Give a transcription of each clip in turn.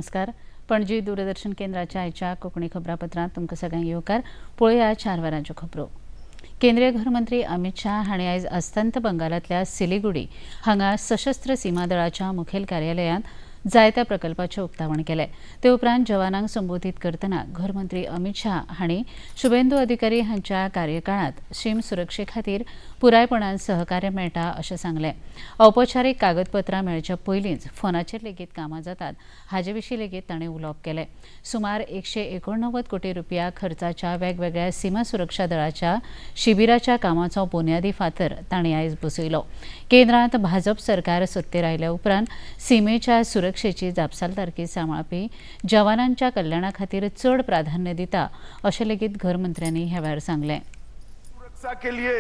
नमस्कार. पणजी दूरदर्शन केंद्राच्या आयच्या कोंकणी खबरापत्रांत तुमकां सगळ्यांक येवकार. पळोवया 4 वरांच्यो खबरो. केंद्रीय घरमंत्री अमित शाह हांणी आयज अस्तंत बंगालांतल्या सिलिगुडी हांगा सशस्त्र सीमा दळाच्या मुखेल कार्यालयांत जायत्या प्रकल्पाचें उक्तावण केलें. ते उपरांत जवानांक संबोधीत करतना घरमंत्री अमित शाह हांणी शुभेंदू अधिकारी हांच्या कार्यकाळांत शीम सुरक्षे खातीर पुरायपणान सहकार्य मेळटा अशें सांगलें. औपचारीक कागदपत्रां मेळचे पयलींच फोनाचेर लेगीत कामां जातात हाजे विशीं लेगीत तांणी उलोवप केलें. सुमार 189 कोटी रुपया खर्चाच्या वेगवेगळ्या सीमा सुरक्षा दळाच्या शिबिराच्या कामाचो बुन्यादी फातर तांणी आयज बसयलो. केंद्रांत भाजप सरकार सत्तेर आयल्या उपरांत सीमेच्या सुरक्षेची जापसालदारकी सांबाळपी जवानांच्या कल्याणा खातीर चड प्राधान्य दिता अशें लेगीत घरमंत्र्यांनी ह्या वेळार सांगलें. सुरक्षा के लिए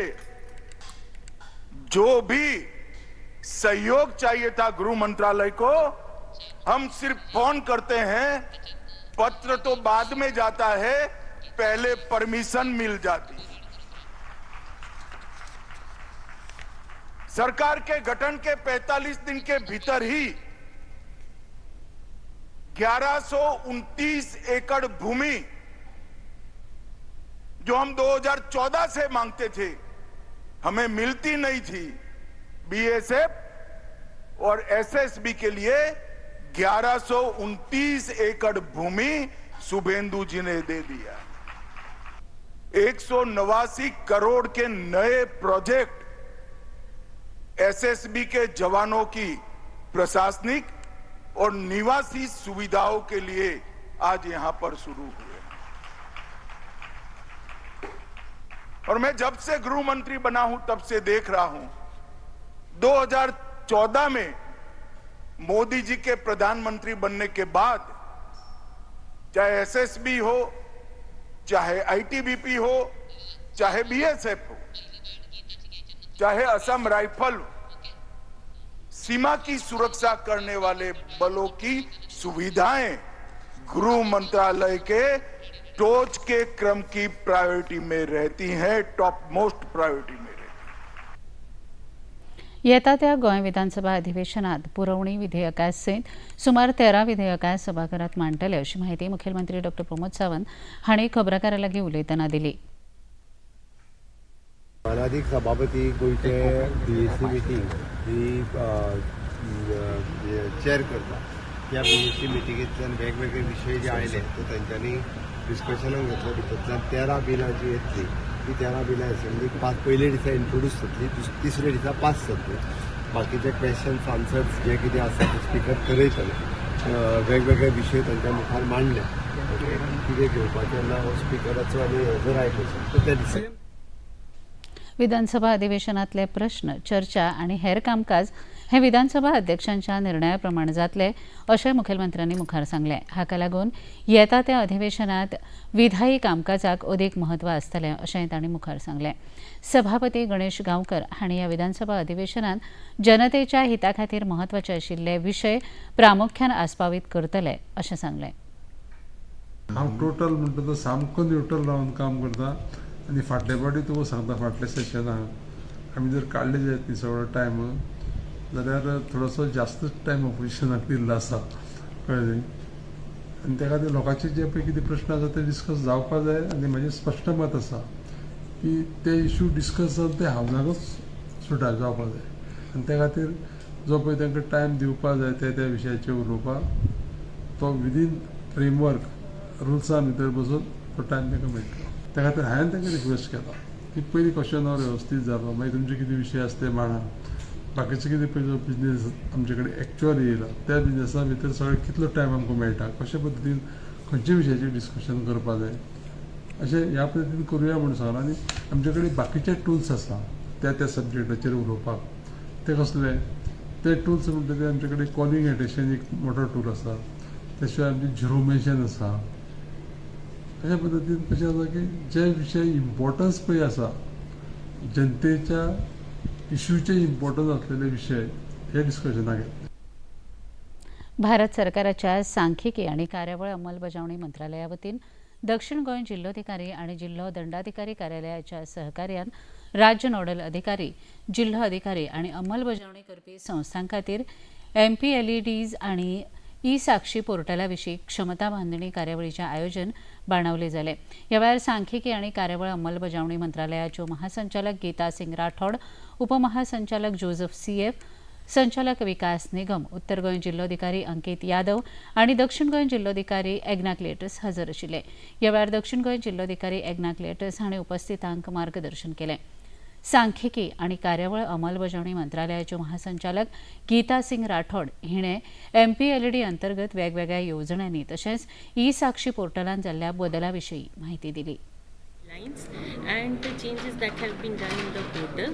जो भी सहयोग चाहिए था गृह मंत्रालय को, हम सिर्फ फोन करते हैं, पत्र तो बाद में जाता है, पहले परमिशन मिल जाती. सरकार के गठन के 45 दिन के भीतर ही 1129 एकड़ भूमि जो हम 2014 से मांगते थे, हमें मिलती नहीं थी. बीएसएफ और एसएसबी के लिए 1129 एकड़ भूमि शुभेंदु जी ने दे दिया. 189 करोड़ के नए प्रोजेक्ट एसएसबी के जवानों की प्रशासनिक और निवासी सुविधाओं के लिए आज यहां पर शुरू हुए. और मैं जब से गृह मंत्री बना हूं तब से देख रहा हूं, 2014 में मोदी जी के प्रधानमंत्री बनने के बाद चाहे एसएसबी हो, चाहे आईटीबीपी हो, चाहे बीएसएफ हो, चाहे असम राइफल हो, सीमा की सुरक्षा करने वाले बलों की सुविधाएं गृह मंत्रालय के टोच के क्रम की प्रायोरिटी में रहती हैं, टॉप मोस्ट प्रायोरिटी में रहती हैं. येता त्या गोंय विधानसभा अधिवेशनात पुरवणी विधेयका सयत सुमार 13 विधेयकां सभाघरात मांडटले अशी माहिती मुखेलमंत्री डॉ प्रमोद सावंत हांणी खबराकारां लागीं उलयतना दिली. मानादीक सभापती गोंयचे बीएसी मिटींग ही चेअर करता. त्या बीएसी मिटिंगेंतल्यान वेगवेगळे विशय जे आयले ते तांच्यांनी डिस्कशनाक घेतले. भितरल्यान 13 बिलां जी येतली ती 13 बिलां असेंब्लीक पास पयले दिसा इंट्रोड्यूस जातली, तिसरे दिसा पास जातली. बाकीचे क्वेश्चन्स आन्सर्स जे कितें आसा ते स्पिकर करयतले. वेगवेगळे विशय तांच्या मुखार मांडले, कितें घेवपाचें ना हो स्पिकराचो आनी हेजो रायट आसा तो त्या दिसा. विधानसभा अधिवेशनातले प्रश्न, चर्चा आनी हेर कामकाज हे विधानसभा अध्यक्षांच्या निर्णया प्रमाण जातले अशें मुखेलमंत्र्यांनी मुखार सांगलें. हाका लागून येता त्या अधिवेशनात विधायी कामकाजाक अदीक म्हत्व आसतलें अशेंय तांणी मुखार सांगलें. सभापती गणेश गांवकर हांणी ह्या विधानसभा अधिवेशनात जनतेच्या हिता खातीर म्हत्वाचे आशिल्ले विशय प्रामुख्यान आस्पावीत करतले अशें सांगलें. हांव टोटल म्हणटा तो सामको न्यूट्रल रावन काम करता आनी फाटले फावटी तुका सांगता, फाटल्या सेशनाक आमी जर काडले जायत न्ही सगळो टायम जाल्यार थोडोसो जास्तच टायम ऑपोजिशनाक दिल्लो आसा, कळ्ळें न्ही. आनी त्या खातीर लोकांचे जे पळय कितें प्रश्न आसा ते डिस्कस जावपा जाय आनी म्हाजें स्पश्ट मत आसा की ते इशू डिस्कस जावन ते हावजाकूच सुटा जावपा जाय आनी त्या खातीर जो पळय तांकां टायम दिवपा जाय ते त्या विशयाचेर उलोवपाक, तो विदीन फ्रेमवर्क रुल्सा भितर बसून तो टायम तांकां मेळटलो. त्या खातीर हांवें तांकां रिक्वेस्ट केला की पयलीं क्वेश्चन our वेवस्थीत जालो, मागीर तुमचे कितें विशय आसा ते मांडा, बाकीचे कितें पळय जो बिजनेस आमचे कडेन एक्चुअल येयला त्या बिजनेसा भितर सगळें कितलो टायम आमकां मेळटा, कशे पद्दतीन खंयच्या विशयाचेर डिस्कशन करपा जाय, अशें ह्या पद्दतीन करुया म्हूण सांगलां. आनी आमचे कडेन बाकीचे टुल्स आसा त्या त्या सब्जॅक्टाचेर उलोवपाक, ते कसले ते टुल्स म्हणटा ते आमचे कडेन कॉलिंग एटेशन एक मोठो टूल आसा, त्या शिवाय आमचें झिरो मेन्शन आसा. अशा पद्दतीन कशें आसा की जे विशय इम्पॉर्टन्स पळय आसा, जनतेच्या इशूचे इम्पॉर्टन्स आसलेले विशय हे डिस्कशनाक येतले. भारत सरकाराच्या सांख्यिकी आनी कार्यावळ अंमलबजावणी मंत्रालया वतीन दक्षिण गोंय जिल्लोधिकारी आनी जिल्लो दंडाधिकारी कार्यालयाच्या सहकार्यान राज्य नोडल अधिकारी, जिल्लो अधिकारी आनी अंमलबजावणी करपी संस्थां खातीर एमपीएलईडीज आनी ई साक्षी पोर्टला विशीं क्षमता बांदणी कार्यावळीचें आयोजन बाणावले जालें. ह्या वेळार सांख्यिकी आनी कार्यावळ अंमलबजावणी मंत्रालयाच्यो महासंचालक गीता सिंग राठोड, उपमहासंचालक जोजफ सीएफ, संचालक विकास निगम, उत्तर गोंय जिल्लोधिकारी अंकित यादव आनी दक्षिण गोंय जिल्लोधिकारी एग्ना क्लेटस हजर आशिल्ले. ह्या वेळार दक्षिण गोंय जिल्लोधिकारी एग्ना क्लेटस हांणी उपस्थितांक मार्गदर्शन केलें. सांख्यिकी आनी कार्यावळ अंमलबजावणी मंत्रालयाच्यो महासंचालक गीता सिंग राठोड हिणें एमपीएलडी अंतर्गत वेगवेगळ्या येवजण्यांनी तशेंच ई साक्षी पोर्टलान जाल्ल्या बदला विशीं म्हायती दिली. Lines and the changes that have been done in the portal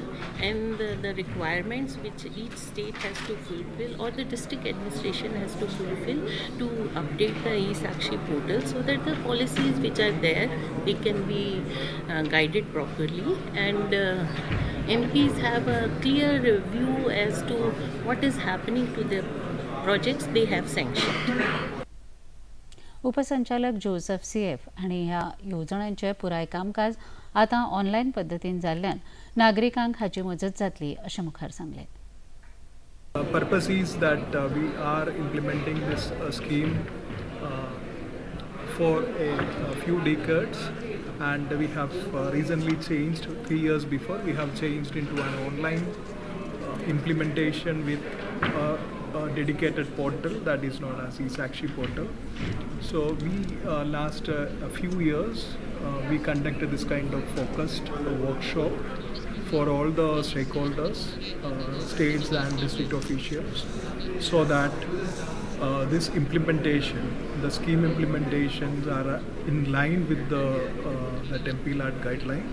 and the requirements which each state has to fulfill or the district administration has to fulfill to update the e-Sakshi portal, so that the policies which are there, they can be guided properly and MPs have a clear view as to what is happening to the projects they have sanctioned. उपसंचालक Joseph CF हांणी ह्या येवजण्यांचें पुराय कामकाज आतां online पद्दतीन जाल्ल्यान नागरिकांक हाची मजत जातली अशें मुखार सांगलें. Purpose is that we are implementing this scheme for a few decades, and we have recently changed, 3 years before we have changed into an online implementation with a dedicated portal that is known as eSakshi portal. So we last a few years we conducted this kind of focused workshop for all the stakeholders, states and district officials, so that this implementation, the scheme implementations are in line with the that MPLAD guideline,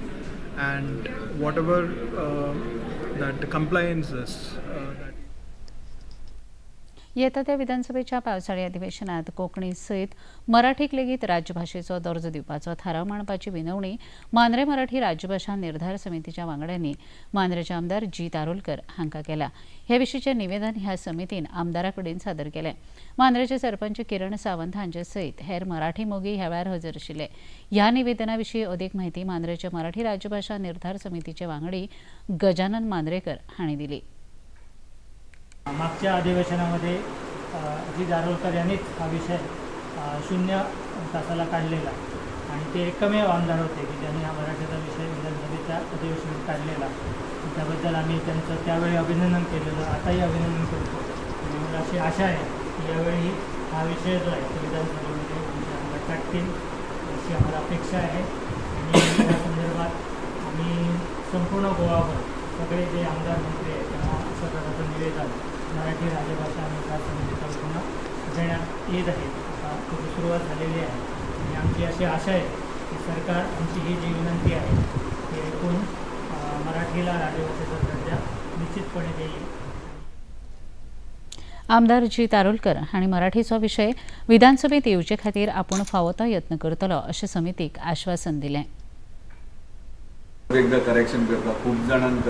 and whatever that compliances that येता त्या विधानसभेच्या पावसाळी अधिवेशनात कोंकणी सयत मराठीक लेगीत राज्यभाशेचो दर्जो दिवपाचो थाराव मांडपाची विनवणी मांद्रे मराठी राज्यभाशा निर्धार समितीच्या वांगड्यांनी मांद्रेचे आमदार जीत आरोलकर हांकां केला. हे विशींचें निवेदन ह्या समितीन आमदारा कडेन सादर केलें. मांद्रेचे सरपंच किरण सावंत हांचे सयत हेर मराठी मोगी ह्या वेळार हजर आशिल्ले. ह्या निवेदना विशीं अदीक म्हायती मांद्रेचे मराठी राज्यभाशा निर्धार समितीचे वांगडी गजानन मांद्रेकर हांणी दिली. मागच्या अधिवेशनामध्ये अजित आरोलकर यांनीच हा विषय शून्य तासाला काढलेला आणि ते एकमेव आमदार होते की ज्यांनी हा मराठीचा विषय विधानसभेच्या अधिवेशनात काढलेला. त्याबद्दल आम्ही त्यांचं त्यावेळी अभिनंदन केलेलं, आताही अभिनंदन करतो आणि मला अशी आशा आहे की यावेळी हा विषय जो आहे तो विधानसभेमध्ये आमचे आमदार काढतील अशी आम्हाला अपेक्षा आहे. आणि या संदर्भात आम्ही संपूर्ण गोवाभर सगळे जे आमदार, मंत्री आहेत त्यांना अशा प्रकारचं निवेदन मराठी राजभाषा निर्धार समितीच्या वतीनं देण्यात येत आहे. आता त्याची सुरुवात झालेली आहे आणि आमची अशी आशा आहे की सरकार आमची ही जी विनंती आहे ती ऐकून मराठीला राजभाषेचा दर्जा निश्चितपणे देईल. आमदार जीत आरोलकर हांणी मराठीचो विशय विधानसभेत येवचे खातीर आपूण फावो तो यत्न करतलो अशें समितीक आश्वासन दिलें. एकदां करेक्शन करता. खूब जाणांक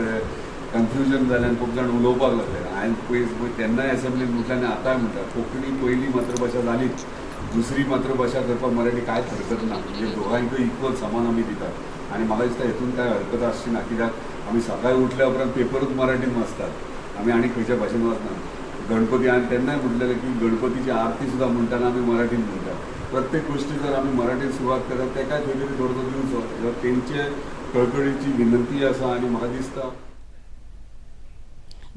कन्फ्युजन जालें आनी खूब जाण उलोवपाक लागले. हांवें पयस तेन्नाय एसेंब्लीन म्हटलें आनी आतांय म्हणटा, कोंकणी पयली मातृभाशा जालीच, दुसरी मातृभाशा करपाक मराठी कांयच हरकत ना. म्हणजे दोगांयकूय इक्वल समान आमी दितात आनी म्हाका दिसता हेतून कांय हरकत आसची ना, कित्याक आमी सकाळी उठल्या उपरांत पेपरूच मराठीन वाचतात, आमी आनी खंयच्या भाशेन वाचनात. गणपती, हांवें तेन्नाय म्हटलेलें की गणपतीची आरती सुद्दां म्हणटाना आमी मराठीन म्हणटात. प्रत्येक गोश्टी जर आमी मराठीन सुरवात करतात, तेकाय खंय तरी दर्जो दिवचो हो तेंचे कळकळीची विनंती आसा आनी म्हाका दिसता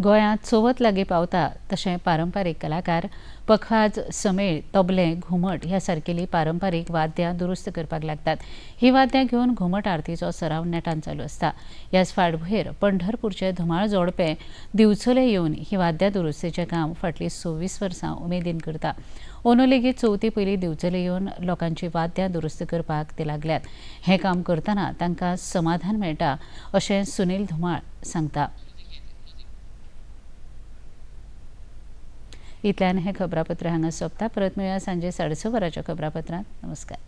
गोंयांत चवथ लागीं पावता तशें पारंपारीक कलाकार पखवाज, समेळ, तबलें, घुमट ह्या सारकेलीं पारंपारीक वाद्यां दुरुस्त करपाक लागतात. ही वाद्यां घेवन घुमट आरतीचो सराव नेटान चालू आसता. ह्याच फाटभुंयेर पंढरपूरचे धुमाळ जोडपें दिवचले येवन ही वाद्यां दुरुस्तीचें काम फाटलीं 26 वर्सां उमेदीन करता. अंदू लेगीत चवथी पयलीं दिवचले येवन लोकांची वाद्यां दुरुस्त करपाक ते लागल्यात. हें काम करतना तांकां समाधान मेळटा अशें सुनील धुमाळ सांगता. इतल्यान हें खबरापत्र हांगा सोंपता. परत मेळुया सांजे 6:30 वरांच्या खबरापत्रांत. नमस्कार.